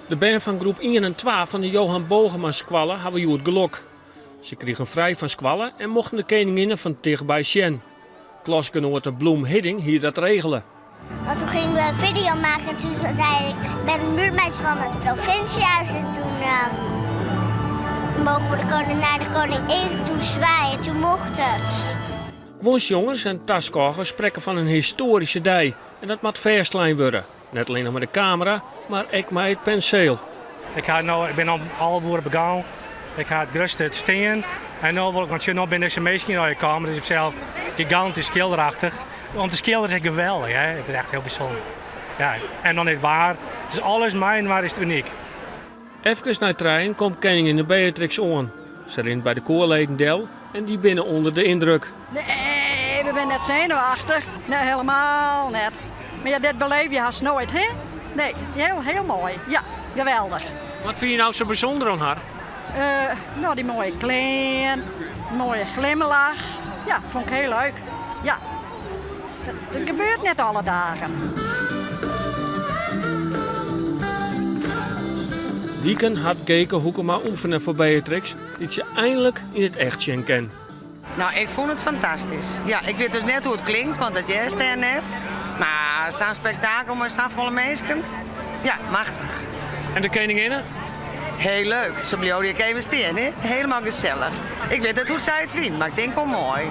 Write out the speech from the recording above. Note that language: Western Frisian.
De bern fan groep ien en twa fan de Johan Bogermanskoalle hawwe hjoed gelok. Se krigen frij fan skoalle en mochten de keninginne fan tichtby sjen. Klasgenoate Bloem Hidding hie dat regele. Want toen gingen we een video maken en toen zei ik, ik ben het buurmeisje van het provinciehuis. En toen ehm, mogen we de koning naar de koningin toe zwaaien. Toen mocht het. Guon sjongers en taskôgers sprekke fan in histoaryske dei en dat moat fêstlein wurde. Net allinnich mei de kamera, mar ek mei it penseel. Ik ha no, ik bin om 11 oere begûn. Ik ha it grutste it stean. En no wol ik, want sjoch, no binne dizze minsken hjir allegear kaam. It is sels gigantysk skilderachtich. Om te skilderjen is ek geweldich, hè. It is echt hiel bysûnder. Ja, en dan it waar. It is alles mei-inoar is it unyk. Efkes nei trijen komt keninginne Beatrix oan. Se rint by de koarleden del en dy binne ûnder de yndruk. Nee, we binne net senuwachtich. Nee, helemaal net. Mar ja, dit beleef je hast noait, hè? Nee, heel, heel moai. Ja, geweldich. Wat fine je no sa bysûnder oan har? Uh, no, dy moaie klean, moaie glimlach. Ja, fûn ik hiel leuk. Ja, dat gebeurt net alle dagen. Wiken hat Geke Hoekema oefene foar Beatrix, dy't se einlik yn it echt sjen kin. No, ik fûn it fantastysk. Ja, ik wit dus net hoe't it klinkt, want dat hearst dêr net. Mar sa'n spektakel mei safolle minsken, ja, machtich. En de keninginne? Hiel leuk. Se bliuwt ek even stean, hè. Helemaal gesellich. Ik wit net hoe't sy it fynt, mar ik tink wol moai.